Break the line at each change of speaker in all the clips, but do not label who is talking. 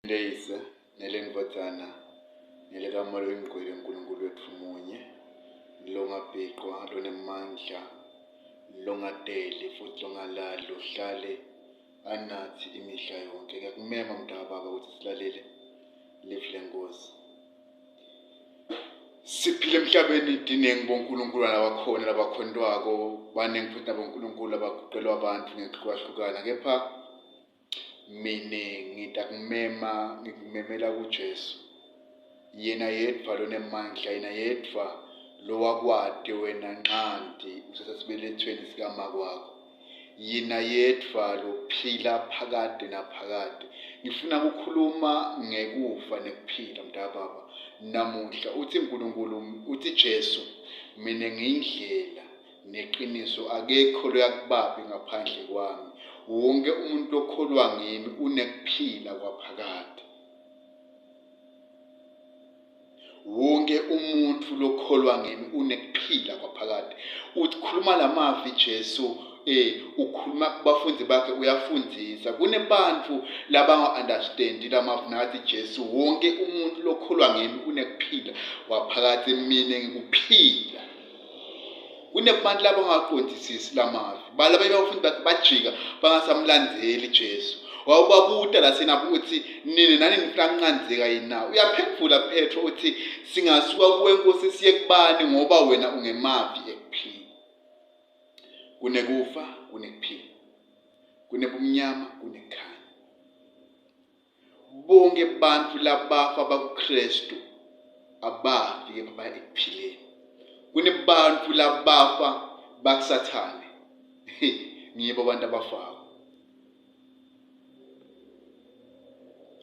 Leyise neleNdvodzana nelikaMoya Oyingcwele Nkulunkulu wetfu munye longabhiqwa lonemandla longadeli futhi longalali lohlale anathi imihla yonke. Ngiyakumema mntakababa ukuthi silalele livi leNkosi. Siphila emhlabeni diningi bonkulunkulu labakhona labakhontwako baningi futhi nabonkulunkulu abaguqelwa abantu ngekuhlukahlukana kepha Mine ngitakumema ngikumemela kuJesu. Yena yedvwa lonemandla, yena yedvwa lowakwati wena nqanti usesesibelethweni sikamakwakho. Yena yedvwa lophila phakade naphakade. Ngifuna ukukhuluma ngekufa nekuphila mntakababa namuhla. Uthi uNkulunkulu, uthi Jesu, mina ngiyindlela Neqiniso, akekho loya kuBabe ngaphandle kwami. Wonke umuntu okholwa ngimi unekuphila kwaphakade. Wonke umuntu lokholwa ngimi unekuphila kwaphakade. Ukhuluma lamavi Jesu ukhuluma kubafundi bakhe uyafundisa kunebantu labanga understand lamavi nathi Jesu wonke umuntu lokholwa ngimi unekuphila kwaphakade mina ngikuphila. Kunebantu labangaqondisisi lamavi. Balabanye abafundi bakhe bajika bangasamlandzeli Jesu. Wawubabuta la senabo uthi nina nani nifuna kunqandzeka yini na? Uyaphendvula Petro uthi singasuka kuwe Nkosi siye kubani ngoba wena ungemavi ekuphila. Kunekufa, kunekuphila. Kunebumnyama, kunekukhanya. Bonke bantfu labafa bakuKhristu abafi kepha baya ekuphileni. Kunebantfu labafa bakuSathane. Ngibo abantu abafako.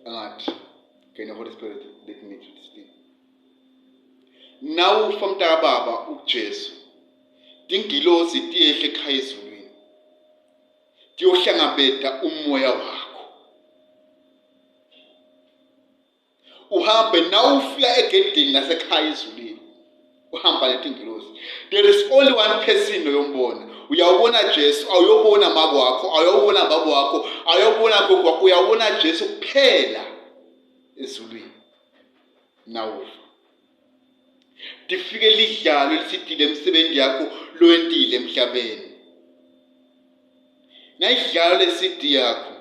Angathi, can the Holy Spirit lead me to this thing? Nawufa mntakababa uJesu, tingilosi tiyehle ekhaya ezulwini. Tiyohlangabeta umoya wakho. Uhambe nawufika egedini lasekhaya ezulwini. Uhamba netingilosi. There is only one person oyombona. Uyawubona Jesu, awuyobona mama wakho, awuyobona baba wakho, awuyobona gogo wakho, uyawubona Jesu kuphela ezulwini. Nawufa. Tifike lidlalo lisitile emsebenzi yakho loyentile emhlabeni. Nayidlalo le-CD yakho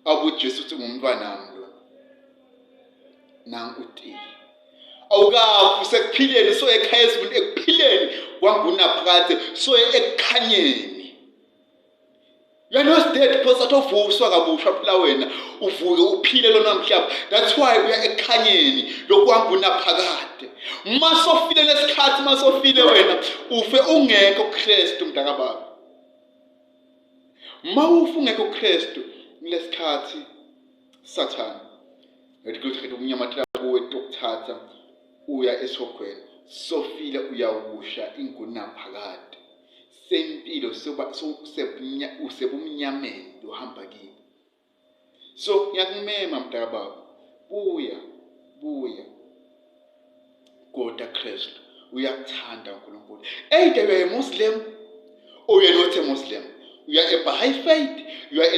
abu Jesu uthi ngumntwanami lo. Nangu utile. Awukafi sekuphileni so ekhaya ezulwini ekuphileni kwangunaphakade so ekukhanyeni. You are not dead because atovuswa kabusha phela wena uvuke uphile lona mhlaba. That's why uya ekukhanyeni lokuhamba unaphakade. Masofile lesikhathi masofile wena ufe ungekho kuKristu mntakababa. Mawufa ungekho kuKristu kulesikhathi Sathane ngethi umnyama kuwe tokuthatha uya esihogweni sofile uyawusha ingunaphakade. Sempilo soba usebumnyameni lohamba kibo. So ngiyakumema mntakababa, buya buya koda Kristu uyakuthanda uNkulunkulu. Either you are a Muslim or you are not a Muslim. You are a Baha'i faith, you are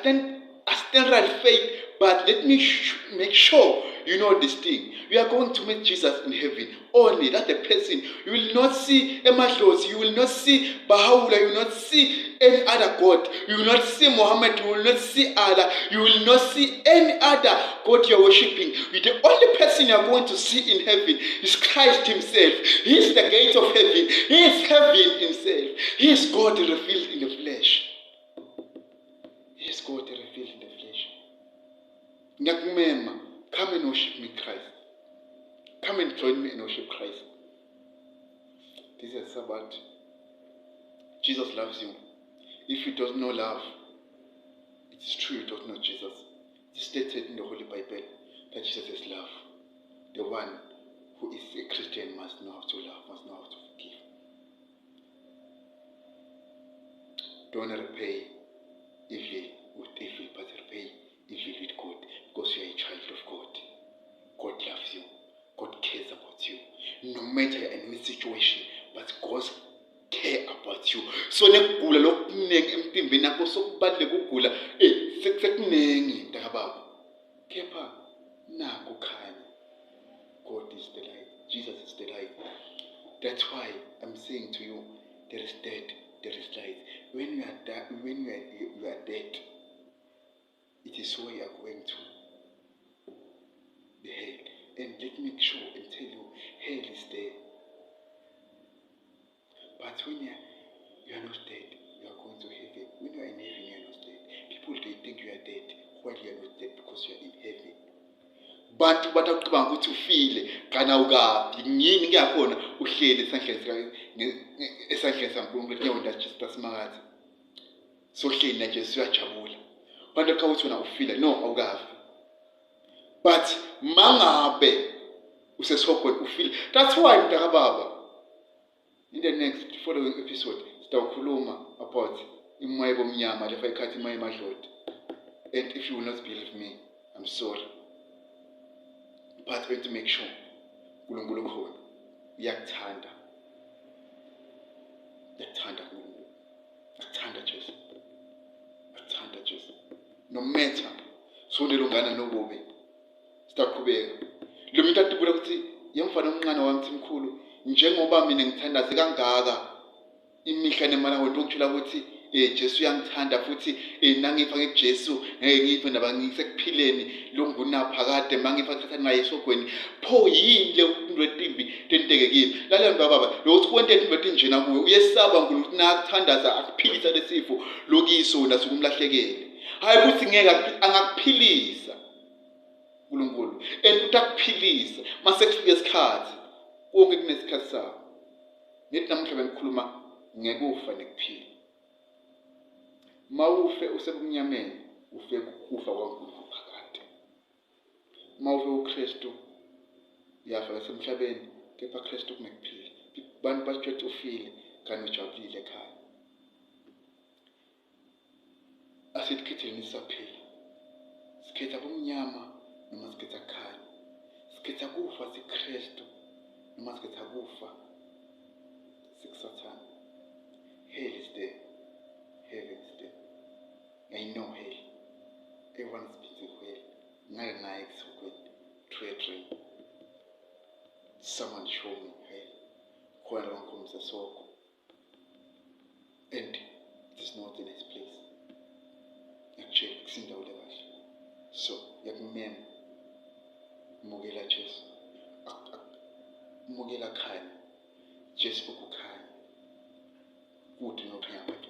an Astral faith, but let me make sure you know this thing. You are going to meet Jesus in heaven. Only that the person. You will not see Emadlozi, you will not see Baha'u'llah, you will not see any other God. You will not see Muhammad, you will not see Allah, you will not see any other God you are worshiping. The only person you are going to see in heaven is Christ himself. He is the gate of heaven. He is heaven himself. He is God revealed in the flesh. He is God revealed in the flesh. Ngiyakumema, come and worship me Christ. Come and join me and worship Christ. This is Sabbath. Jesus loves you. If you don't know love, it is true you don't know Jesus. It is stated in the Holy Bible that Jesus is love. The one who is a Christian must know how to love, must know how to forgive. Don't repay evil with evil, but repay evil with good, because you are a child of God. God loves you. God cares about you. No matter your any situation, but God care about you. So nekugula lokuningi emtimbeni yakho sokubaluleka ukugula sekuningi mntakababa. Kepha Nakho khanya. God is the light. Jesus is the light. That's why I'm saying to you, there is death, there is light. When you are when you are dead, it is where you are going to the hell. And let me make sure and tell you, hell is there. But when you are not dead, you are going to heaven. When you are in heaven, you are not dead. People, they think you are dead while you are not dead because you are in heaven. Bantu batakucabanga ukuthi ufile kana awukafi yini kuyakhona uhleli esandleni saNkulunkulu etinyaweni taSimakadze sohleli na Jesu uyajabula. Bantu bacabanga ukuthi wena ufile, no, awukafi. But mangabe usesihogweni ufile. That's why mntakababa, in the next following episode sitawukhuluma about imoya ebomnyama lefa ikhathi imoya emadloti. And if you will not believe me, I'm sorry, but we have to make sure uNkulunkulu ukhona, uyakuthanda, uyakuthanda uNkulunkulu, akuthanda Jesu, akuthanda Jesu. No matter sondela ungana nobubi, sitaqhubeka. Lo muntu atibula ukuthi yemfana omncane wami mkhulu, njengoba mina ngithandaze kangaka imihla nemalanga, wena ungitshela ukuthi Jesu uyangithanda futhi nangifa ngekuJesu ngeke ngife ndaba ngisekuphileni longunaphakade mangifa kuthatha naye esogweni. Pho yini le into etimbi tenteke kimi? Lalela baba, lo kwente into etinjena kuwe, uyesaba uNkulunkulu ukuthi nakuthandaza akuphilisa lesifo lokiso nasukumlahlekele. Hayi ukuthi ngeke angakuphilisa uNkulunkulu, and utakuphilisa mase kufika isikhathi. Konke kunesikhathi sawo. Ngithi namuhla bengikhuluma ngekufa nekuphila. Mawufe usebumnyameni, ufe kufa kwangunaphakade. Mawufe uKristu uyafa lasemhlabeni, kepha Kristu kunekuphila. Bantu basho ufile kanti ujabulile ekhaya. Asikhetheni sisaphila, sikhetha bumnyama noma sikhetha kukhanya, sikhetha kufa siKristu noma sikhetha kufa sikuSathane. Hell is there, heaven is there. I know hell. Everyone's been to hell. Ngake ngaye kusukweni through a dream. Someone show me hell. Khona la ngikhombisa soko. And it is not a nice place. Actually, kusindawo le kahle. So, yakumema. Mukela Jesu. Mukela khanya. Jesu ukukhanya. Kude nokukhanya.